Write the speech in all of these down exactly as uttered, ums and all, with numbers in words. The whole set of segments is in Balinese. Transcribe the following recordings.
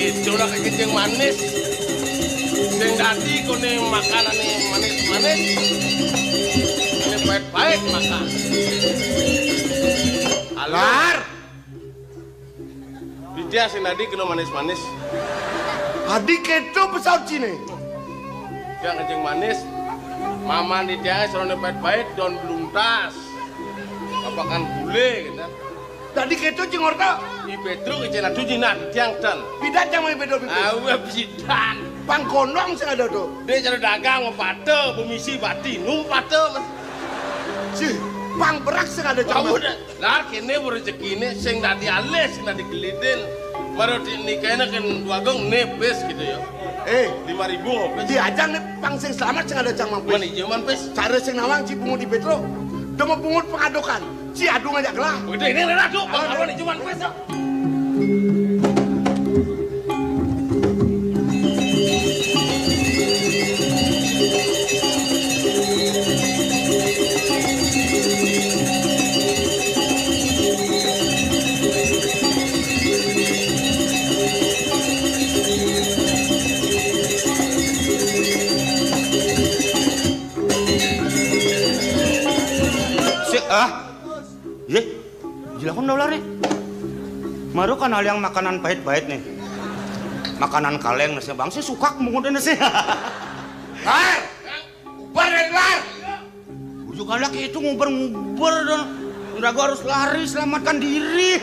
Ora kencing manis. Sing dadi kone makanane manis-manis. Ini pahit-pahit makan. Alar. Didia sing dadi kena manis-manis. Adi keto pesawat Cina. Dia kencing manis. Maman didia serone pahit-pahit don beluntas. Apakan gule gitu. Dadi keto cing orta. I Petro kecena duji nan tiang dan. Pidan cang mai Petro pipi. Awe pidan. Pang kondong sing ada to. Dia cara dagang mau pate, pemisi bati, nu pate, Mas. Sih, pang berak sing ada cang. Kamu dah. Lar kene rezekine sing dadi alis, sing dadi gelidin. Maro di nikahnya kan dua gong nepes gitu ya. Eh, lima ribu pes. Diajang nih pang sing selamat sing ada cang mang pes. Mana ijo man pes? Cara sing nawang ci pungut di Petro. Demo pungut pengadokan. Ci adu ngajak gelah. Udah ini rela tuh, bang, kalau nih cuman pes. Sik, ah. Ye, jilakon dah ulare. Maru kan hal yang makanan pahit-pahit nih. Makanan kaleng nasi bangsi sukak mungut nasi. Lar, ubar dari lar. Ujuk anak itu nguber-nguber dan udah gua harus lari selamatkan diri.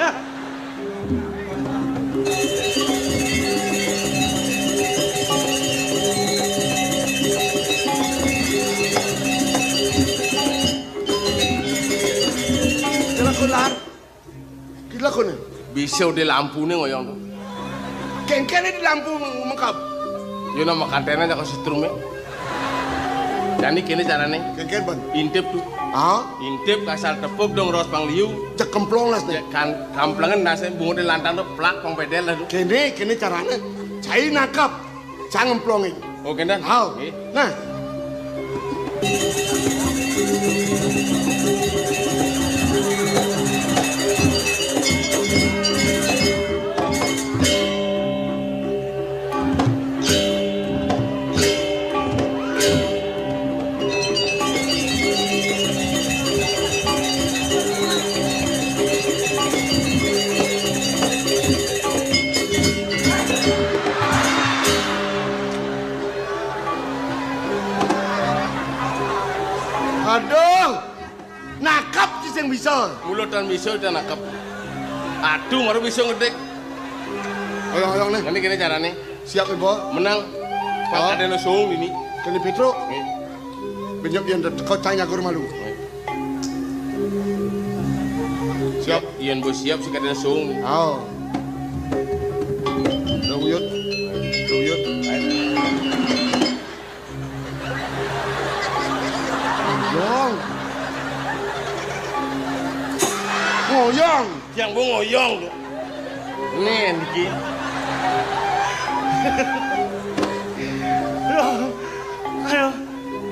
Kita lakon lar. Kita lakon ya? Bisa udah lampu nih ngoyong tuh. Kengkene di lampu mengkap. Yo nama katene aja ke setrum ya. Jadi kini carane. Kengken ban. Intip tuh. Ah? Intip kasal tepuk dong ros pangliu. Cek kemplong las nih. Kan kamplengan nasi bungut di lantang tuh plak pang pedel lah tuh. Kene, kene carane. Cai nakap. Cang ngemplongin. Oh, kendan? Hao. Nggih. Nah. Aduh, nakap ci sing bisa. Mula tan bisa tan nakap. Aduh, baru bisa ngedik. Oyong-oyong nih. Nanti kene carane. Siap, Ibu. Menang. Oh. Pak ada no song ini. Kene Petro. Nggih. Benyok yang kau tanya guru malu. Siap. Yen bos siap sing kadene sung. Oh. Duyut. Duyut. Ngoyong. Ngoyong. Yang mau ngoyong. Nih, niki. Aduh. Aduh.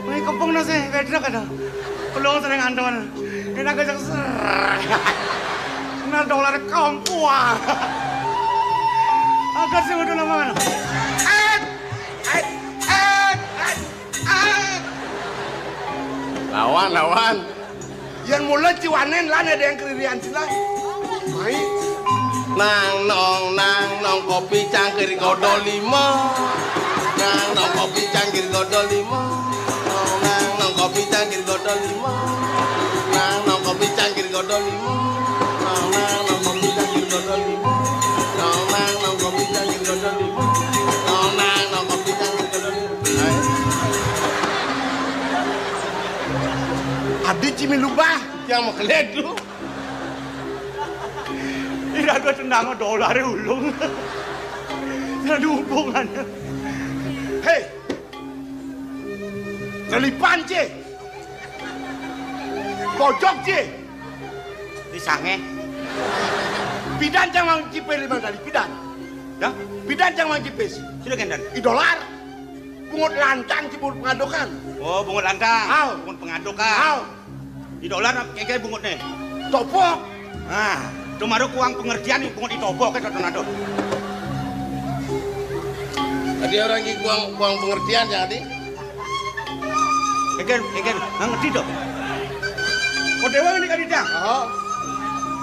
Mai kepung nasi, bedrek ada. Pelong sering anton. Kena kejak ser. Kena dolar kampua. Agar sih udah lama kan. Eh, eh, eh, eh, eh. Lawan, lawan. Yang mula ciwanen lan ada yang keririan sila. Mai. Nang nong nang nong kopi cangkir godo lima. Nang nong kopi cangkir godo lima. Nong nang nong kopi cangkir godo lima. Nang nong kopi cangkir godo lima. Nong nang nong kopi cangkir godo lima. Nong nang nong kopi cangkir godo lima. Nong nang nong kopi cangkir godo lima. Hai. Adi cimi lubah. Yang mau keledu. Ira gua tendang dolar ulung. Ada hubungannya. Hei. Lelipan, Ci. Bojok, Ci. Di sange. Pidan cang mang cipir lima kali pidan. Ya? Pidan cang mang cipis. Sudah kendan. I dolar. Bungut lantang ci bungut pengadokan. Oh, bungut lantang. Au. Bungut pengadokan. Au. Di dolar keke bungut nih. Topok. Nah, cuma ada kuang pengertian nih bungut di topok ke tonado. Adi orang ki kuang, kuang pengertian ya, Adi. Kagén, kagén, nggak ngerti dong. Kok dewa ini kali dang? Oh.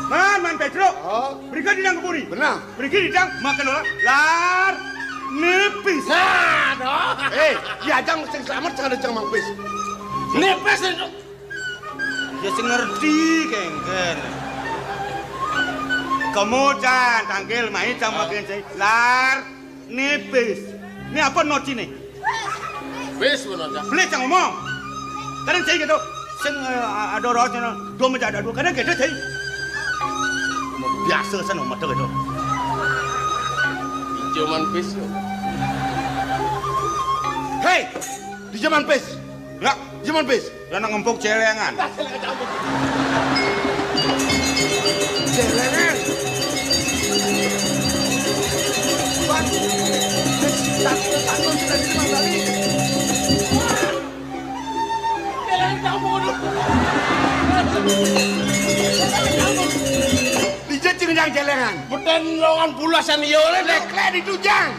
Man, man Pedro. Oh. Berikan di dang keburi. Benar. Berikan di dang makan orang. Lar nipis. Nah, dong. Eh, ya jang sing selamat jangan ada jang mampis. Nipis itu. Ya sing ngerti kengken. Kamu can tangkil mai cang makin cai lar nipis. Ini apa nocine? Wis ngono cang. Beli cang ngomong. Kadang cai gitu. Sing eh, ada roh cina dua meja ada dua. Kadang gitu cai. Biasa sana mata gitu. Ijo man pis. Hei, di zaman pis. Ya, zaman pis. Lah nang ngempuk celengan. Celengan. Bang, satu, satu, sudah di lima kali. Celengan campur. Dijejeng yang celengan. Beten longan bulasan yo le, Dek. Lek, lek ditujang.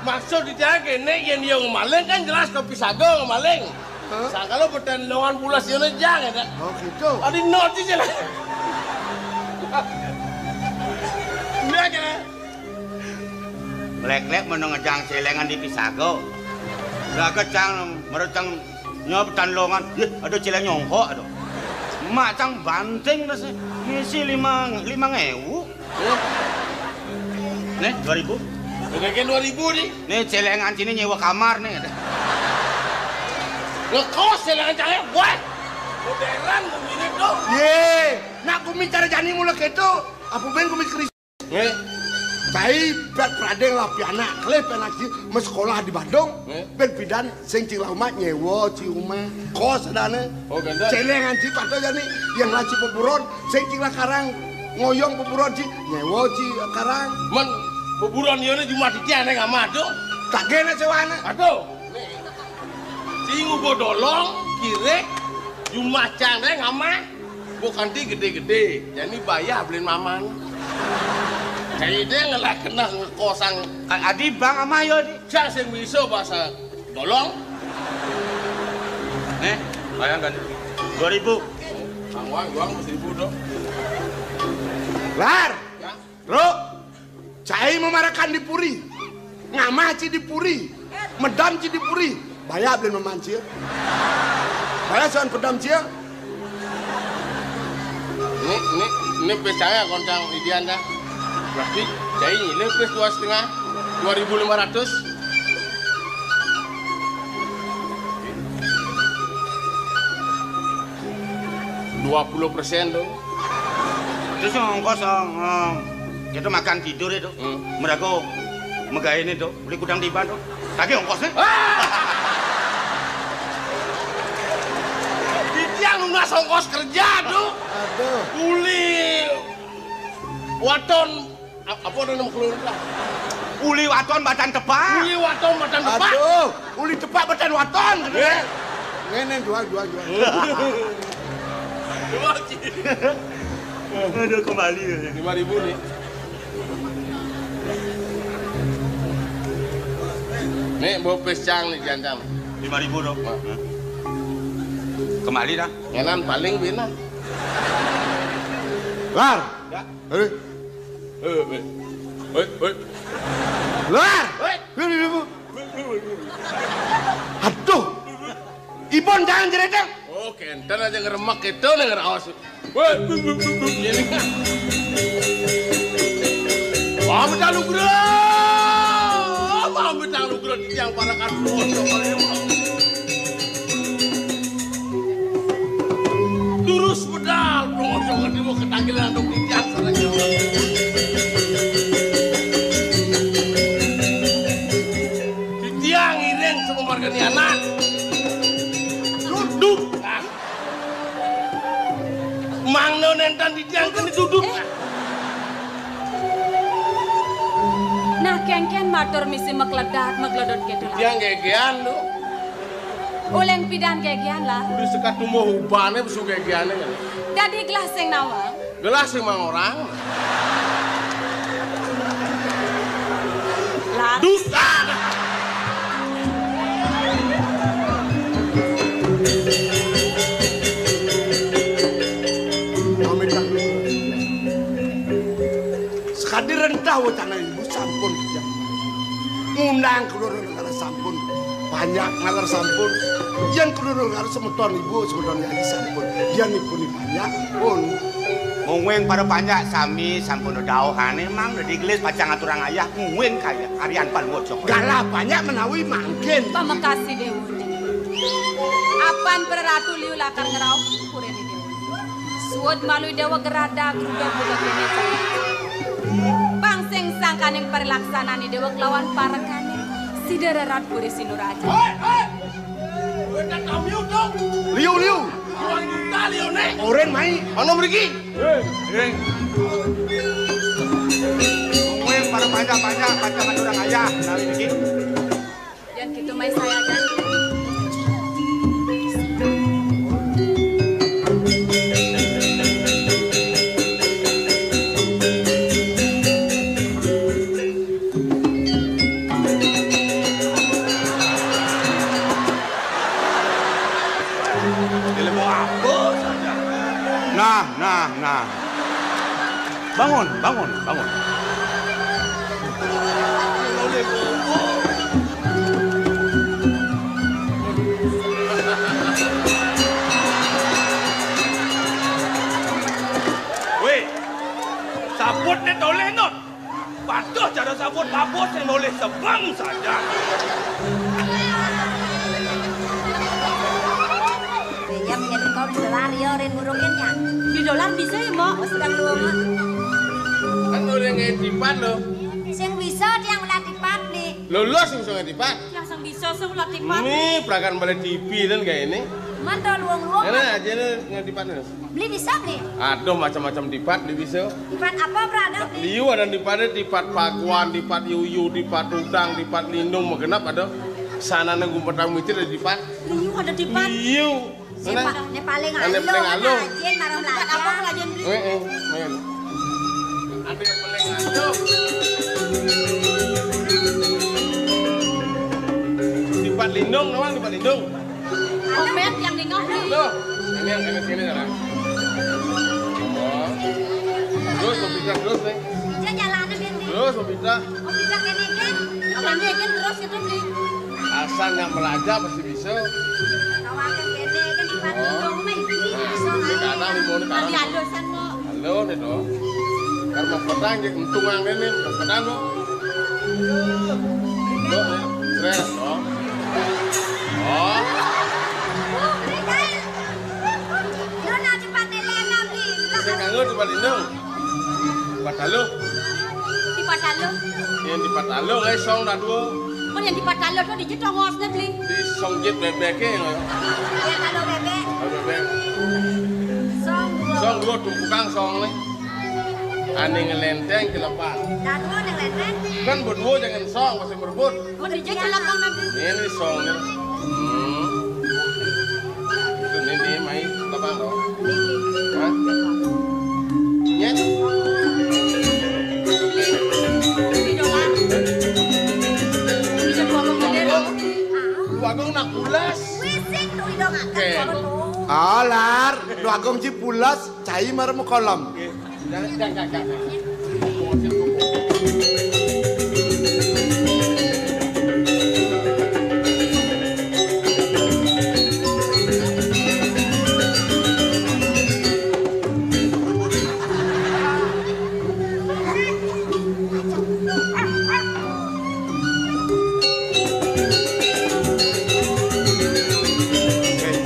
Maksud di jalan kene, yen yo ngemaling kan jelas kopi sago ngemaling. Hah? Sangkalo beten longan pulas yone jang ya. Oh, gitu. Adi noti jela. Iya jela. Melek-lek menengejang celengan di pisago. Lah kecang merecang nyob tan longan. Yeh, ada celeng nyongkok ada. Mak cang banting terus ngisi lima lima ngewu. Nih, dua ribu. Oke, dua ribu nih. Nih celengan sini nyewa kamar nih. Ngekos celengan cahaya, wah. Modern ngomongnya tuh. Ye, nak kumi cara jani mulai gitu. Apa ben kumi keris? Nggih. Cai bet pradeng lah pianak, kelih penak ji mesekolah di Bandung. Nggih. Ben pidan sing cing lah umat nyewa ci umah kos dane. Oh, ganda. Celengan ci pato jani yang lah ci peburon, sing cing lah karang ngoyong peburon ci nyewa ci karang. Men peburon yone cuma titian yang amat tuh. Tak gene sewane. Aduh. Sing ubo dolong, kirek, jumah cang deh ngamah. Bukan di gede-gede, jadi bayar beliin mamang. Jadi dia ngelah kena ngekosang. Adi bang amah yo di. Cang sing bisa bahasa dolong. Nih, bayangkan dua ribu. Bang Wang, Wang seribu dong. Lar. Ya. Bro, cai memarakan di puri. Ngamah ci di puri. Medam ci di puri. Baya belum memancil. Baya soal pedam cil. Ini, ini, ini pes saya koncang idian dah. Berarti cai ini pes dua setengah, dua ribu lima ratus. Dua puluh persen tuh. Terus yang ongkos eh, eh, kita makan tidur itu. Hmm. Mereka megain itu, beli kudang tiba tuh. Tadi ongkosnya. Ah! Titiang lunas ongkos kerja tuh. Aduh. Uli waton apa ada nama keluarga? Uli waton badan tepak. Uli waton badan tepak. Aduh, uli tepak badan waton. Gitu. Ngene jual jual jual. Aduh kembali ya. Lima ribu nih. Nih, bawa pesang nih jantam. Lima ribu dong. Kembali dah. Ngenan paling bina. Lar. Ya. Hei. Hei, hei. Hei, hei. Lar. Hei. Hei, hei, hei. Aduh. Ibon jangan jeredeng. Oh, kenten aja ngeremek gitu nih ngeraos. Woi, ini kan. Pamit anugerah. Pamit anugerah yang para kan. Terus pedal, dong, jangan dibawa ketangkilan atau pitian sana jauh. Titiang iring sama margane anak. Duduk. Ah. Mangno nentan titiang kene duduk. Nah, kengken matur misi mekledat, mekledot gitu lah. Titiang gegean lu. Uleng pidan gegian lah. Udah sekat tumbuh ubane besu gegiane kan. Dadi gelah sing nawang. Gelah sing mang orang. Lah. Duh. Ah! Tadi rentah wacana ibu sampun, ya. Ngundang keluarga negara sampun. Banyak ngalar sampun. Yang keluarga negara semeton ibu, semeton yayi sampun. Yang ibu ni banyak pun. Mungwing para panjak sami sampun dauhane mang dadi gelis pacang aturang ayah mungwing kaya Aryan Palwajaka. Galah banyak menawi mangkin. Pamakasih Dewa. Apan para ratu liu lakar ngrauh purine Dewa. Suud malu Dewa gerada grubah buka kene cara. Pang sing sangkaning parilaksanane Dewa kelawan parekane sida rerat puri Sinuraja. Hei, hei! Weta kami udung. Liu, liu. Orang kita liu ne. Oren mai. Ana mriki. Hei, hei. Kowe para panjak-panjak, panjak aturang ayah, menawi niki. Yan gitu mai saya kan. Dilemo apa saja. Nah, nah, nah. Bangun, bangun, bangun. Weh, sabut ne toleh not. Patuh cara sabut babus sing nolih sebeng saja. Iya, menjadi kau di dolar ya, rin burungin ya. Di dolar bisa ya, Mbok? Oh, sedang lu, Mbok. Kan udah ngetipan lo. Sing bisa tiang ulah tipat nih. Lulus sing bisa ngetipan. Tiang sing bisa sing ulah tipat. Ini perakan balik T V dan kayak ini. Man to luang-luang. Enak aja nih ngetipan. Beli bisa, beli? Aduh, macam-macam tipat beli bisa. Tipat apa, Bra? Ada, beli? Liu ada tipatnya, tipat paguan, tipat yuyu, tipat udang, tipat lindung, magenap ada. Sana nunggu petang micir ada tipat. Liu ada tipat? Liu. Ini paling anu, paling anu. Rajin, marah tipat apa, belajar? Rajin, beli? Eh, eh, main. Ada yang paling anu. Tipat lindung, nawang tipat lindung. Omet yang nengok nih. Loh, ini yang kena sini, Nara. Oh. Terus, mau pindah terus, nih. Bisa jalan, Bin, nih. Terus, mau pindah. Mau pindah ke Negen. Kalau Negen terus itu, nih. Asal nggak melajah, pasti bisa. Kawakan kene, kan di Patung, mah ini bisa. Ini kadang, di mana kadang. Ada alusan, mau. Halo, nih, dong. Kan mau petang, jadi untung yang ini, mau petang, dong. Dong, ya. Stres, dong. Oh. Lu nanti pakai lena, Bli. Sing kanggo tempat lindung. Tempat taluh. Tempat taluh. Yang tempat taluh, eh, song dah dua. Mun yang tempat taluh tuh dijit tongosnya, Bli. Di song jit bebeknya, ya. Ya, kalau bebek. Kalau bebek. Song dua. Song dua, tumpukan song nih. Ane ngelenteng ke lepas. Dah dua ngelenteng. Kan berdua jangan song, masih merebut. Mun dijajal apa nanti? Ini song nih. Hmm. Ini nih, mai, tabang dong. Hah? Ya? Ini doang. Ini doang model. Bagong nak pulas. Wisik tuh, Ido, ngangkat. Oke. Suara tuh. Alar, bagong ji pulas, cai marem kolam. Oke.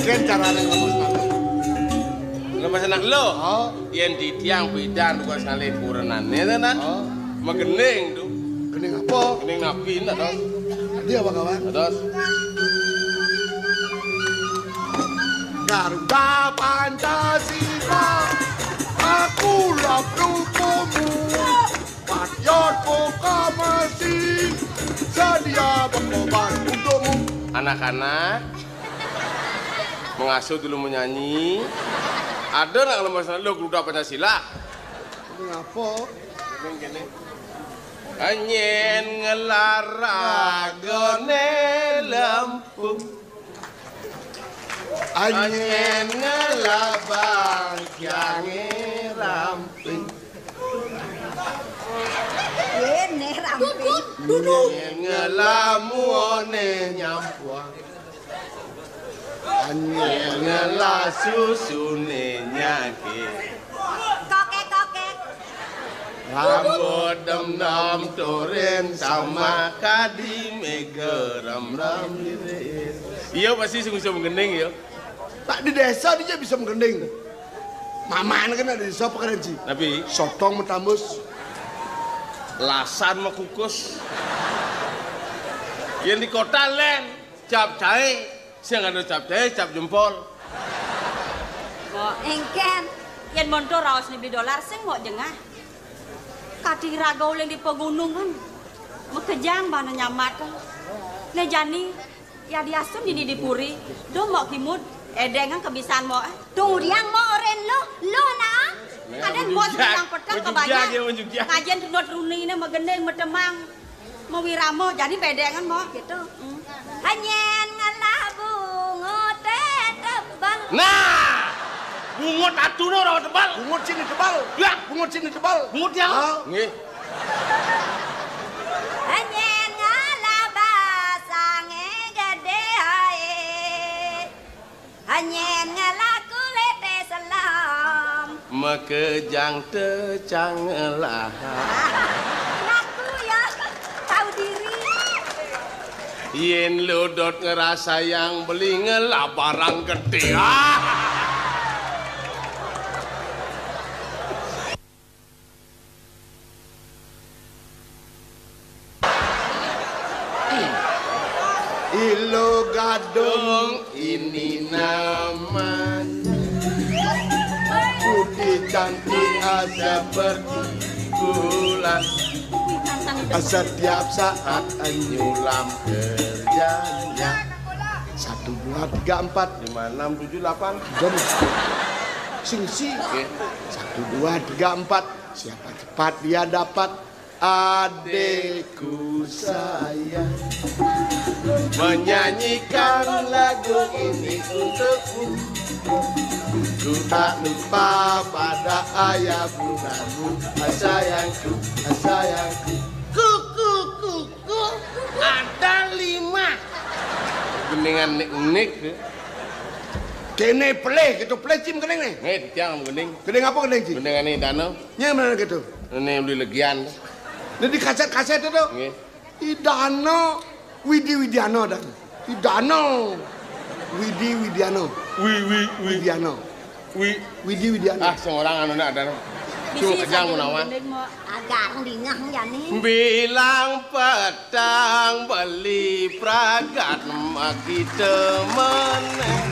Ken carane ngomong. Lemes anak lo. Oh. Yen di tiang pidan kok saleh kurenane to, Nak? Oh. Megening to. Gening apa? Gening nabi, Nak, Dos. Dia apa, kawan? Dos. Garuda Pancasila, aku lap dukumu. Patriot proklamasi, sedia berkorban untukmu. Anak-anak, mengasuh dulu menyanyi. Ada nak lemes lo Garuda Pancasila? Ngapa? Nyen ngelar ragane lempung. Anyen ngelar bangkiange ramping. Duduk. Ngelamuone nyampuang. Anjing ngelah susune nyake. Kokek, kokek. Rambut dem-dem turin sama kadi mega ram-ram dirin. Iya, pasti sing bisa menggending ya. Tak di desa dia bisa menggending. Mamane kan ada desa apa kan, Ji? Tapi sotong metambus. Lasan mekukus. Yang di kota len, cap cahe, sing ada cap cahe, cap jempol. Kok engken, yen monto raos ni beli dolar sing mok jengah. Kati raga uling di pegunungan. Mekejang bana nyamat. Ne jani, ya diasun dini di puri. Do mok kimut, edengan kebisan mok. Tung udiang mok oren lo, lo na. Kaden bos menjujak, bilang petang menjujak kebanyak. Ya, menjujak. Ngajen tunot runi ne megendeng metemang. Mewirama, jadi bedengan mok gitu. Hmm. Hanyen ngalah bungut tebal. Nah, bungut atuno rawa tebal. Bungut sini tebal. Ya. Bungut sini tebal. Bungut ya. Ah. Nggih. Hanyen ngalah basange gede ae. Hanyen ngalah kulite selam. Makejang tecang ngelah. Ngaku ya, tahu diri. Yen lo dot ngerasayang beli ngelah barang gede. Ah! Ilo gadung ini namanya. Putih cantik seperti bulan. Setiap saat nyulam kerjanya. Satu, dua, tiga, empat. Lima, enam, tujuh, delapan. Jam. Sing si. Oke. Satu, dua, tiga, empat. Siapa cepat dia dapat adekku sayang. Menyanyikan lagu ini untukmu. Ku tak lupa pada ayah bundamu, sayangku, sayangku. Kuku, kuku, ada lima. Gendingan nik-nik. Kene pelih, gitu pelih, Cim, gending nih. Nih, tiang gending. Gending apa gending, Cim? Gendingan ini dana. Nya mana gitu? Ini beli legian. Ini di kaset-kaset itu. Nggih. Idano Widi Widiano dan Idano Widi Widiano. Wi, wi, wi. Widiano. Wi. Widi Widiano. Ah, seorang anu nak ada. Bisi kejang menawan. Agak dingah jani. Bilang petang beli pragat makita meneh.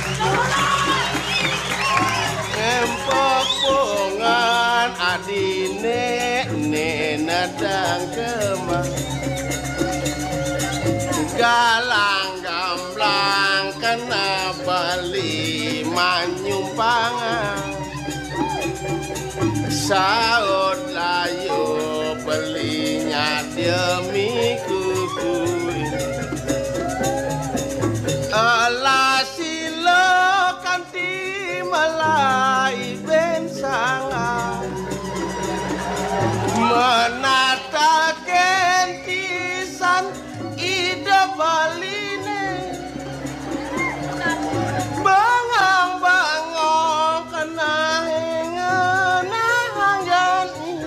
Empok pongan adine ne nadang kemah. Galang gamblang kena beli manyumpangan. Saut layu beli nyademi kuku. Alah sila kanti malai ben sangat. Menataken pisan ida baline. Bangang-bangang kena hengan hanjani.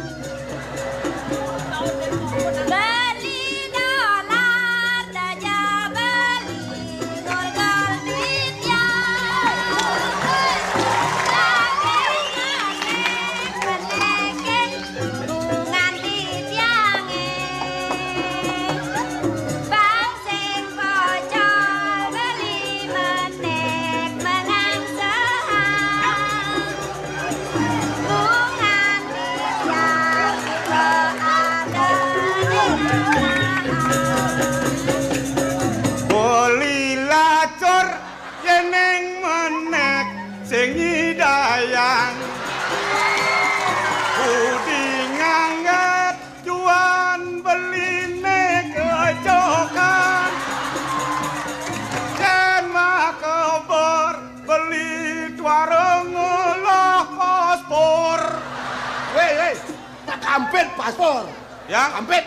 Beli dolar daja beli golgal duit ya. Lagi ngasih nganti tiange. Bang sing pocol beli menek menang sehang. Bungan tiang ada di beli lacur. Yeneng menek sing nyidayang, budi ngangget juan beline kecokan. Yen makebor beli tuarung ngolah paspor. Weh, weh, tak kampit paspor. Ya? Kampit.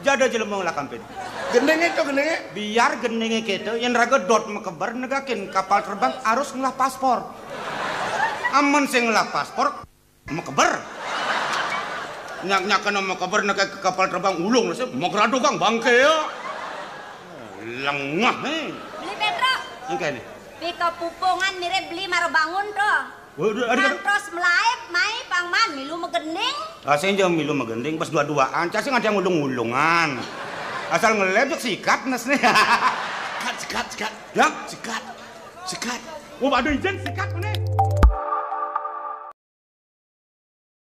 Jada jelema ngelah kampin. Gendinge to, gendinge. Biar gendinge keto, yen raga dot makeber negakin kapal terbang harus ngelah paspor. Amen sing ngelah paspor, makeber. Nyak-nyak kena makeber neke ke kapal terbang ulung nasi, magrado kang bangke ya. Lengah, eh. Beli Pedro. Engke nih. Pika pupungan mirip beli maro bangun to. Waduh, ada, ada. Pang terus melaib, mai pang man, milu megending. Ah, saya jangan milu megending, pas dua-duaan. Cak sing ada yang ulung-ulungan. Asal ngelebek sikat nes nih. Sikat, sikat, sikat. Ya? Sikat, sikat. Oh, ada izin sikat mana?